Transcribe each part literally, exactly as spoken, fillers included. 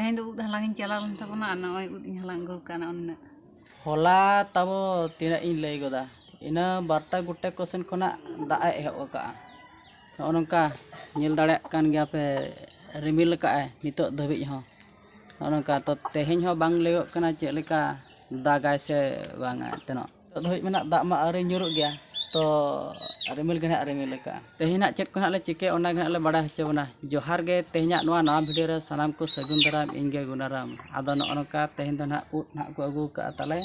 ᱛᱮᱦᱮᱧ ᱫᱚ ᱩᱫ ᱦᱟᱞᱟᱝ ᱤᱧ ᱪᱟᱞᱟᱣ ᱞᱮᱱ ᱛᱟᱵᱚᱱᱟ, ᱟᱨ ᱱᱚᱜᱼᱚᱭ ᱩᱫ ᱤᱧ ᱦᱟᱞᱟᱝ ᱟᱹᱜᱩ ᱟᱠᱟᱫᱼᱟ ᱩᱱᱟᱹᱜ᱾ ᱦᱚᱞᱟ ᱛᱟᱵᱚ ᱛᱤᱱᱟᱹᱜ ᱤᱧ ᱞᱟᱹᱭ ᱜᱚᱫᱟ, ᱤᱱᱟᱹ ᱵᱟᱨᱚᱴᱟ ᱜᱚᱴᱮ ᱠᱚ ᱥᱮᱱ ᱠᱷᱚᱱᱟᱜ ᱫᱟᱜ ᱮ ᱮᱦᱚᱵ ᱟᱠᱟᱫᱼᱟ᱾ ᱱᱚᱜᱼᱚ ᱱᱚᱝᱠᱟ ᱧᱮᱞ ᱫᱟᱲᱮᱭᱟᱜ ᱠᱟᱱ ᱜᱮᱭᱟ ᱯᱮ, ᱨᱤᱢᱤᱞ ᱟᱠᱟᱫᱼᱟᱭ ᱱᱤᱛᱚᱜ ᱫᱷᱟᱹᱵᱤᱡ ᱦᱚᱸ᱾ ᱱᱚᱜᱼᱚ ᱱᱚᱝᱠᱟ ᱛᱚ, ᱛᱮᱦᱮᱧ ᱦᱚᱸ ᱵᱟᱝ ᱞᱟᱹᱭᱚᱜ ᱠᱟᱱᱟ ᱪᱮᱫ ᱞᱮᱠᱟ ᱫᱟᱜᱟᱭ ᱥᱮ ᱵᱟᱝᱟ ᱮᱱᱛᱮ ᱱᱚᱜ᱾ ᱱᱤᱛᱚᱜ ᱫᱷᱟᱹᱵᱤᱡ ᱢᱟ ᱱᱟᱜ ᱫᱟᱜ ᱢᱟ ᱟᱹᱣᱨᱤ ᱧᱩᱨᱩᱜ ᱜᱮᱭᱟ, ᱛᱚ ᱨᱤᱢᱤᱞ ᱜᱮ ᱱᱟᱜ ᱨᱤᱢᱤᱞ ᱟᱠᱟᱜᱼᱟ᱾ ᱛᱮᱦᱮᱧ ᱱᱟᱜ ᱪᱮᱫ ᱠᱚ ᱱᱟᱜ ᱞᱮ ᱪᱤᱠᱟᱹᱭᱟ, ᱚᱱᱟ ᱜᱮ ᱱᱟᱜ ᱞᱮ ᱵᱟᱲᱟᱭ ᱦᱚᱪᱚ ᱵᱚᱱᱟ᱾ ᱡᱚᱦᱟᱨ ᱜᱮ, ᱛᱮᱦᱮᱧᱟᱜ ᱱᱚᱣᱟ ᱱᱟᱣᱟ ᱵᱷᱤᱰᱤᱭᱳ ᱨᱮ ᱥᱟᱱᱟᱢ ᱠᱚ ᱥᱟᱹᱜᱩᱱ ᱫᱟᱨᱟᱢ, ᱤᱧ ᱜᱮ ᱜᱩᱱᱟᱨᱟᱢ᱾ ᱟᱫᱚ ᱱᱚᱜᱼᱚ ᱱᱚᱝᱠᱟ ᱛᱮᱦᱮᱧ ᱫᱚ ᱱᱟᱜ ᱩᱫ ᱱᱟᱜ ᱠᱚ ᱟᱹᱜᱩ ᱟᱠᱟᱫᱼᱟ ᱛᱟᱞᱮ᱾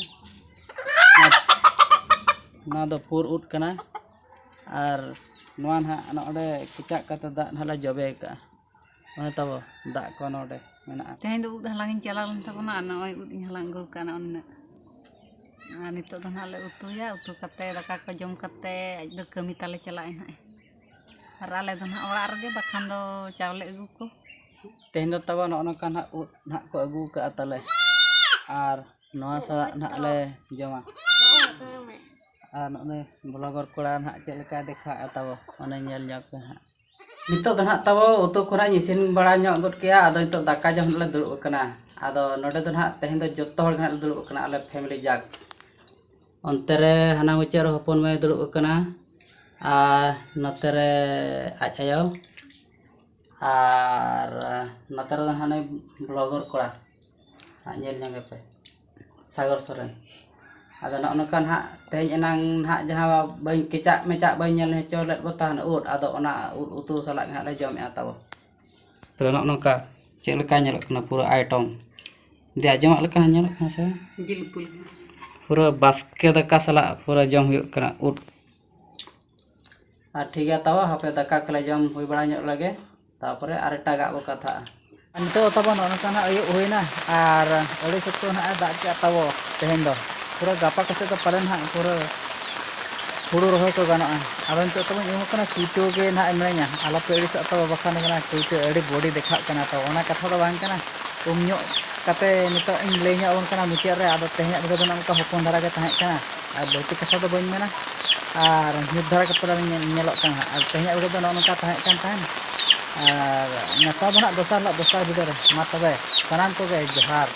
ᱱᱚᱣᱟ ᱫᱚ ᱯᱩᱨ ᱩᱫ ᱠᱟᱱᱟ, ᱟᱨ ᱱᱚᱣᱟ ᱱᱟᱜ ᱱᱚᱜᱼᱚᱸᱰᱮ ᱠᱮᱪᱟᱜ ᱠᱟᱛᱮ ᱫᱟᱜ ᱱᱟᱜ ᱞᱮ ᱡᱚᱵᱮ ᱟᱠᱟᱜᱼᱟ᱾ ᱚᱱᱮ ᱛᱟᱵᱚ ᱫᱟᱜ ᱠᱚ ᱱᱚᱰᱮ ᱢᱮᱱᱟᱜᱼᱟ᱾ ᱛᱮᱦᱮᱧ ᱫᱚ ᱩᱫ ᱦᱟᱞᱟᱝ ᱤᱧ ᱪᱟᱞᱟᱣ ᱞᱮᱱ ᱛᱟᱵᱚᱱᱟ, ᱟᱨ ᱱᱚᱜᱼᱚᱭ ᱩᱫ ᱤᱧ ᱦᱟᱞᱟᱝ ᱟᱹᱜᱩ ᱟᱠᱟᱫᱼᱟ ᱱᱚᱜᱼᱚ ᱱᱩᱱᱟᱹᱜ᱾ ᱟᱨ ᱱᱤᱛᱚᱜ ᱫᱚ ᱱᱟᱦᱟᱜ ᱞᱮ ᱩᱛᱩᱭᱟ, ᱩᱛᱩ ᱠᱟᱛᱮ ᱫᱟᱠᱟ ᱠᱚ ᱡᱚᱢ ᱠᱟᱛᱮ ᱟᱡ ᱫᱚ ᱠᱟᱹᱢᱤ ᱛᱟᱞᱮ ᱪᱟᱞᱟᱜᱼᱟᱭ ᱱᱟᱦᱟᱜ᱾ ᱟᱨ ᱟᱞᱮ ᱫᱚ ᱱᱟᱦᱟᱜ ᱚᱲᱟᱜ ᱨᱮᱜᱮ, ᱵᱟᱠᱷᱟᱱ ᱫᱚ ᱪᱟᱣᱞᱮ ᱟᱹᱜᱩ ᱠᱚ᱾ ᱛᱮᱦᱮᱧ ᱫᱚ ᱛᱟᱵᱚ ᱱᱚᱜᱼᱚ ᱱᱚᱝᱠᱟ ᱱᱟᱦᱟᱜ ᱩᱫ ᱱᱟᱦᱟᱜ ᱠᱚ ᱟᱹᱜᱩ ᱟᱠᱟᱫᱼᱟ ᱛᱟᱞᱮ, ᱟᱨ ᱱᱚᱣᱟ ᱥᱟᱞᱟᱜ ᱱᱟᱦᱟᱜ ᱞᱮ ᱡᱚᱢᱟ᱾ ᱟᱨ ᱱᱚᱜᱼᱚᱭ ᱵᱞᱚᱜᱟᱨ ᱠᱚᱲᱟ ᱱᱟᱦᱟᱜ ᱪᱮᱫ ᱞᱮᱠᱟᱭ ᱫᱮᱠᱷᱟᱣᱮᱫᱼᱟ ᱛᱟᱵᱚ, ᱚᱱᱮ ᱧᱮᱞ ᱧᱚᱜ ᱯᱮ ᱦᱟᱸᱜ᱾ ᱱᱤᱛᱚᱜ ᱫᱚ ᱱᱟᱦᱟᱜ ᱛᱟᱵᱚ ᱩᱛᱩ ᱠᱚ ᱱᱟᱦᱟᱜ ᱤᱧ ᱤᱥᱤᱱ ᱵᱟᱲᱟ ᱧᱚᱜ ᱜᱚᱫ ᱠᱮᱜᱼᱟ, ᱟᱫᱚ ᱱᱤᱛᱚᱜ ᱫᱟᱠᱟ ᱡᱚᱢ ᱞᱮ ᱫᱩᱲᱩᱵ ᱟᱠᱟᱱᱟ᱾ ᱟᱫᱚ ᱱᱚᱰᱮ ᱫᱚ ᱱᱟᱦᱟᱜ ᱛᱮᱦᱮᱧ ᱫᱚ ᱡᱚᱛᱚ ᱦᱚᱲ ᱜᱮ ᱱᱟᱦᱟᱜ ᱞᱮ ᱫᱩᱲᱩᱵ ᱟᱠᱟᱱᱟ, ᱟᱞᱮ ᱯᱷᱮᱢᱤᱞᱤ ᱡᱟᱠ᱾ ᱚᱱᱛᱮ ᱨᱮ ᱦᱟᱱᱟ ᱢᱩᱪᱟᱹᱫ ᱨᱮ ᱦᱚᱯᱚᱱ ᱢᱟᱹᱭ ᱫᱩᱲᱩᱵ ᱟᱠᱟᱱᱟ, ᱟᱨ ᱱᱚᱛᱮ ᱨᱮ ᱟᱡ ᱟᱭᱳ, ᱟᱨ ᱱᱚᱛᱮ ᱨᱮᱫᱚ ᱱᱟᱦᱟᱜ ᱱᱩᱭ ᱵᱞᱚᱜᱟᱨ ᱠᱚᱲᱟ, ᱦᱟᱸᱜ ᱧᱮᱞ ᱧᱚᱜᱮ ᱯᱮ, ᱥᱟᱜᱚᱨ ᱥᱚᱨᱮᱱ᱾ ᱟᱫᱚ ᱱᱚᱜᱼᱚ ᱱᱚᱝᱠᱟ ᱱᱟᱦᱟᱜ ᱛᱮᱦᱮᱧ ᱮᱱᱟᱝ ᱱᱟᱦᱟᱜ ᱡᱟᱦᱟᱸ ᱵᱟᱹᱧ ᱠᱮᱪᱟᱜ ᱢᱮᱪᱟᱜ ᱵᱟᱹᱧ ᱧᱮᱞ ᱦᱚᱪᱚ ᱞᱮᱫ ᱠᱚ ᱛᱟᱦᱮᱱ ᱩᱫ, ᱟᱫᱚ ᱚᱱᱟ ᱩᱫ ᱩᱛᱩ ᱥᱟᱞᱟᱜ ᱜᱮ ᱱᱟᱦᱟᱜ ᱞᱮ ᱡᱚᱢᱮᱫᱼᱟ ᱛᱟᱵᱚ᱾ ᱛᱟᱦᱞᱮ ᱱᱚᱜᱼᱚ ᱱᱚᱝᱠᱟ ᱪᱮᱫ ᱞᱮᱠᱟ ᱧᱮᱞᱚᱜ ᱠᱟᱱᱟ ᱯᱩᱨᱟᱹ ᱟᱭᱴᱚᱢ? ᱫᱤᱭᱟ ᱡᱚᱢᱟᱜ ᱞᱮᱠᱟ ᱦᱚᱸ ᱧᱮᱞᱚᱜ ᱠᱟᱱᱟ ᱥᱮ ᱵᱟᱝ? ᱡᱤᱞ ᱩᱛᱩ ᱞᱮᱠᱟ᱾ ᱯᱩᱨᱟᱹ ᱵᱟᱥᱠᱮ ᱫᱟᱠᱟ ᱥᱟᱞᱟᱜ ᱯᱩᱨᱟᱹ ᱡᱚᱢ ᱦᱩᱭᱩᱜ ᱠᱟᱱᱟ ᱩᱫ᱾ ᱟᱨ ᱴᱷᱤᱠ ᱜᱮᱭᱟ ᱛᱟᱵᱚ, ᱦᱟᱯᱮ ᱫᱟᱠᱟ ᱠᱚᱞᱮ ᱡᱚᱢ ᱦᱩᱭ ᱵᱟᱲᱟ ᱧᱚᱜ ᱞᱮᱜᱮ, ᱛᱟᱯᱚᱨᱮ ᱟᱨ ᱮᱴᱟᱜᱟᱜ ᱵᱚ ᱠᱟᱛᱷᱟᱜᱼᱟ᱾ ᱟᱨ ᱱᱤᱛᱚᱜ ᱫᱚ ᱛᱟᱵᱚ ᱱᱚᱜᱼᱚ ᱱᱚᱝᱠᱟ ᱱᱟᱜ ᱟᱹᱭᱩᱵ ᱦᱩᱭᱱᱟ, ᱟᱨ ᱟᱹᱰᱤ ᱥᱚᱠᱛᱚ ᱱᱟᱜ ᱮ ᱫᱟᱜ ᱠᱮᱜᱼᱟ ᱛᱟᱵᱚ ᱛᱮᱦᱮᱧ ᱫᱚ᱾ ᱯᱩᱨᱟᱹ ᱜᱟᱯᱟ ᱠᱚᱥᱮᱫ ᱫᱚ ᱯᱟᱞᱮᱱ ᱦᱟᱸᱜ ᱯᱩᱨᱟᱹ ᱦᱩᱲᱩ ᱨᱚᱦᱚᱭ ᱠᱚ ᱜᱟᱱᱚᱜᱼᱟ᱾ ᱟᱫᱚ ᱱᱤᱛᱚᱜ ᱛᱟᱵᱚᱧ ᱩᱢᱩᱜ ᱠᱟᱱᱟ, ᱠᱩᱪᱟᱹ ᱜᱮ ᱱᱟᱜ ᱮ ᱢᱤᱱᱟᱹᱧᱟ, ᱟᱞᱚᱯᱮ ᱟᱹᱲᱤᱥᱚᱜᱼᱟ ᱛᱟᱵᱚ, ᱵᱟᱠᱷᱟᱱ ᱫᱚ ᱠᱟᱱᱟ ᱠᱩᱪᱟᱹ ᱟᱹᱰᱤ ᱵᱚᱰᱤ ᱫᱮᱠᱷᱟᱜ ᱠᱟᱱᱟ᱾ ᱛᱚ ᱚᱱᱟ ᱠᱟᱛᱷᱟ ᱫᱚ ᱵᱟᱝ ᱠᱟᱱᱟ, ᱩᱢ ᱧᱚᱜ ᱠᱟᱛᱮ ᱱᱤᱛᱚᱜ ᱤᱧ ᱞᱟᱹᱭ ᱧᱚᱜ ᱟᱵᱚᱱ ᱠᱟᱱᱟ ᱢᱩᱪᱟᱹᱫ ᱨᱮ᱾ ᱟᱫᱚ ᱛᱮᱦᱮᱧᱟᱜ ᱵᱷᱤᱰᱤᱭᱳ ᱫᱚ ᱱᱚᱝᱠᱟ ᱦᱚᱯᱚᱱ ᱫᱷᱟᱨᱟ ᱜᱮ ᱛᱟᱦᱮᱸ ᱠᱟᱱᱟ, ᱟᱨ ᱵᱟᱹᱲᱛᱤ ᱠᱟᱛᱷᱟ ᱫᱚ ᱵᱟᱹᱧ ᱢᱮᱱᱟ, ᱟᱨ ᱧᱩᱛ ᱫᱷᱟᱨᱟ ᱠᱟᱛᱮ ᱧᱮᱞ-, ᱧᱮᱞᱚᱜ ᱠᱟᱱᱟ ᱦᱟᱸᱜ᱾ ᱟᱨ ᱛᱮᱦᱮᱧᱟᱜ ᱵᱷᱤᱰᱤᱭᱳ ᱫᱚ ᱱᱚᱜᱼᱚ ᱱᱚᱝᱠᱟ ᱛᱟᱦᱮᱸ ᱠᱟᱱ ᱛᱟᱦᱮᱸᱱ᱾ ᱟᱨ ᱱᱮᱣᱛᱟ ᱫᱚ ᱱᱟᱦᱟᱜ ᱫᱚᱥᱟᱨ ᱦᱤᱞᱳᱜ ᱫᱚᱥᱟᱨ video ᱨᱮ᱾ ᱢᱟ ᱛᱚᱵᱮ ᱥᱟᱱᱟᱢ ᱠᱚᱜᱮ ᱡᱚᱦᱟᱨ᱾